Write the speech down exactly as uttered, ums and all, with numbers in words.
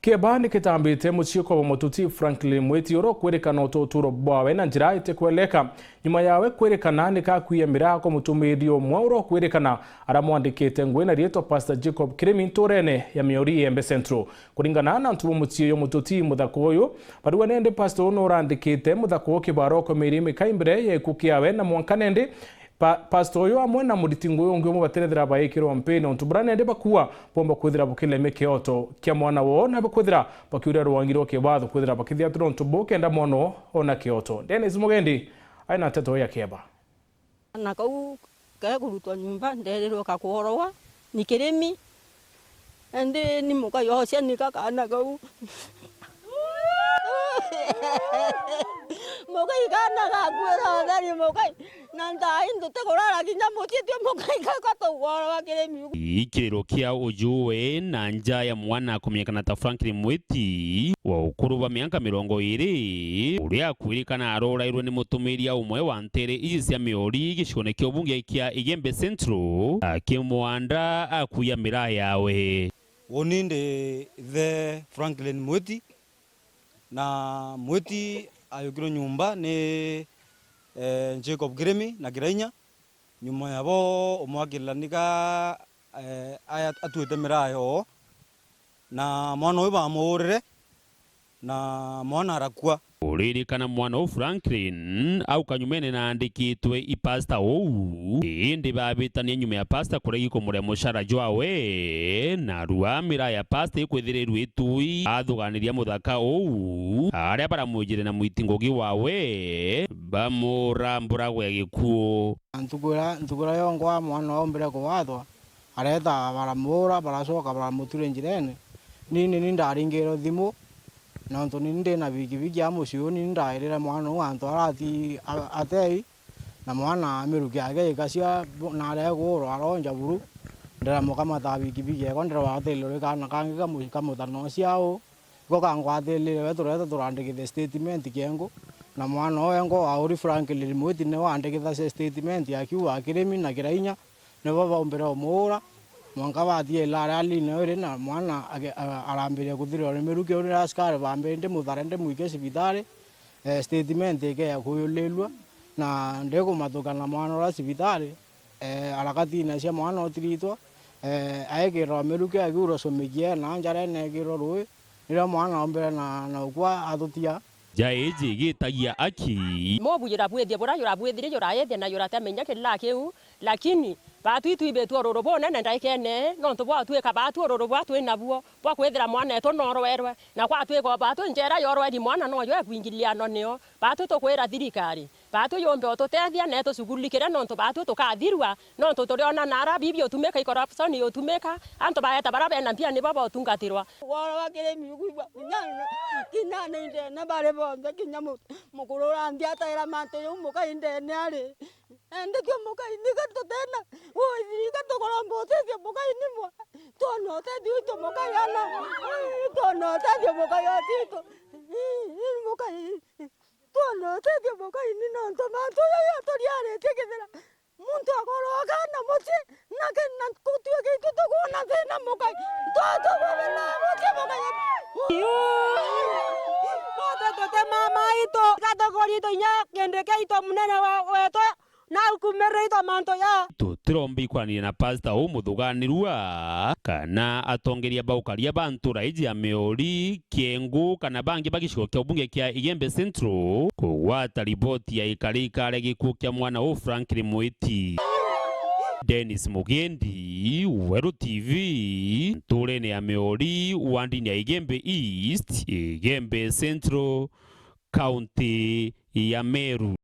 Kieba ni kitambite mucii kwa mututi Franklin Mwiti uria ukwirikana uti uturo bwawe na njira itikweleka. Nyuma yawe kwirikana ni kakwia miraa kwa mutumiiri umwe uria ukwirikana aramwandikite ngugi na riitwa Pastor Jacob Kirimi nturene ya Miori Igembe Central. Kuringana na antu ba mucii uyu mututi muthaka uyu, barua nende Pastor uyu nurandikite muthaka uyu kibaro kwa mieri imwe kai mbere ya gikuu kiawe na mwanka nende Pa-, pastor uyu amwe na muriti ngugi ungi umwe baterethira baikirwa mpini untu buria nende bakua bomba kwithira bukilemia kioto kia mwana woo, na bakwithira bakiuria rwangi rwa kibatho kwithira bakithiatura untu buu kenda mwana uyu ona kioto. Dennis Mugendi ari na nteto ya kieba. Na kau kekurutwa nyumba, nderirwe kakworowa ni Kirimi. Indi ni mukai ocia ni kakana kau. Mukai kana gakwira utheri mukai. Na nthai nduti kurara kinya mucii tio mukai gako tugworowa Kirimi. Ikiriro kia ujue na nja ya mwana akumenyekana ta Franklin Mwiti wa ukuru bwa mianka mirongo iri, uria akwirikana arorairwe ni mutumiria umwe wa ntere iji cia Miori gicigone kia ubunge kia Igembe Central, akimwanda akuya miraa yawe. Uni ndi the Franklin Mwiti, na Mwiti ayukirwe nyumba ni, eh, Jacob Kirimi na Kirainya. Nyuma yabo umwe akirira nika, eh, aya-, atuite miraa yoo, na mwana uyu bamuurire, na mwana arakua. Uririkana mwana uu Franklin au kanyumene naandikitwe i pasta uu, indi babitania nyuma ya pasta kuregi kumuria mucara jwawe, na rua miraa ya pasta ikwithirirwe itui athuganiria muthaka uu, aria baramwijire na mwiti ngugi wawe bamurambura gwe gikuu. Ntuku iria, ntuku iria yongwa mwana oombire kuwathwa, areeta baramuura, baracoka baramutura njirene. Ni, ni, ni ndaringirwe thimu, nontu ni ndi na bikibiki ya mucii uu, ni ndairire mwana uu antu arathi a-, atei, na mwana miruki yake ikacia, bu-, na areguurwa aronja buru. Ndiramukamata bikibiki yekwa, ndirwa ateirwe ri kaana kangi kamu-, kamutano cia uu. Iko kangwathirire we, tureeta turandikithe statement kiengu, na mwana uu engo auri Franklin Mwiti niwe waandikithagia statement akiuga Kirimi na Kirainya nibo baumbire umuura. Mwanka bathie ila aria ali nayo ri, na mwana age-, a-, arambiria kuthirwa ni miruki, riria askari bambire ndimuthare ndimwike cibitari, eh, statement ikeya kuyulirua, na ndikumatukana mwana uria cibitari, eh, harakatine cia mwana utiritwa, eh, aekirwa miruki akiurwa cumikie na njarene ekirwa rui, riria mwana ombire na, na ukua athutia. Nja iji igitagia aki. Mubujira bwithie buria jurabwithiri juraithia na juratemenya kirila kiu, lakini baatu itwibitwe ururu bunene ndaikene, nontu bwatuika baatu ururu bwa twi nabuo bwa kwithira mwanetu norwerwe, na gwatuika o baatu njera yorweri mwana noyo ekwingiliano nio. Baatu tukwira thirikari, baatu yumbe ututethia na itucugurikire, nontu baatu tukathirua, nontu turiona na ara bibi utumika, i corruption yutumika, antu baeta bara bena mbia nibo bautungatirwa. Woro wa Kirimi ukwigua kinya, kinya ni ndene bari bonthe, kinya mu-, mukuru uranthi ataira mantu jau mukai ndene ari. Indi tio mukai, niga tutena, ui, niga tukuromba utethio mukai ni mwa. Twona utethio itu mukai ana. Twona utethio mukai otitu. Mukai. Twona utethio mukai ni nontu mantu jau aturiaritie kithira muntu akoroka na mucii, na ke-, na gutui gitu tukwona thina mukai. Twatububila mucii mukai. Bote tute mama itu, gatokoritwe inya kindu kiaitwa munene we-, wetu. Na ukumirite mantu ja. Tutiromba ikwaraniria na pasta uu muthuganirua kana atongeria ba ukaria ba ntura iji ya Miori, Kiengu kana bangi ba gicigo kia ubunge kia Igembe Central kugwata riboti ya ikari ikare gikuu kia mwana uu Franklin Mwiti. Dennis Mugendi, Weru T V, nturene ya Miori, wandini ya Igembe East, Igembe Central, kaunti ya Meru.